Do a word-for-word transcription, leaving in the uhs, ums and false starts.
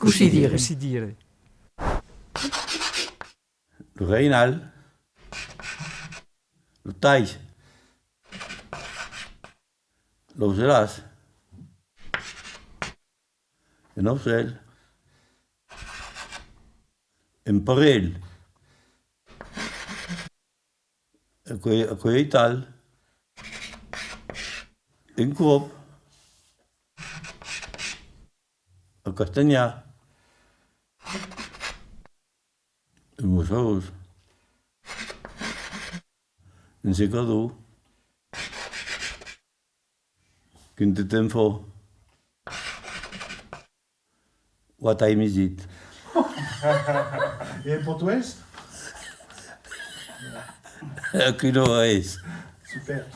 Cossí dire? Cossí dire? Lo rainal, lo tais, l'aucelàs, un aucèl, un parelh, aquò, aquò aital, un crop, a castanhar, un mossarós, un secador, qu'un tetemfò. What time is it? E en portoés? A quina ora es? Super.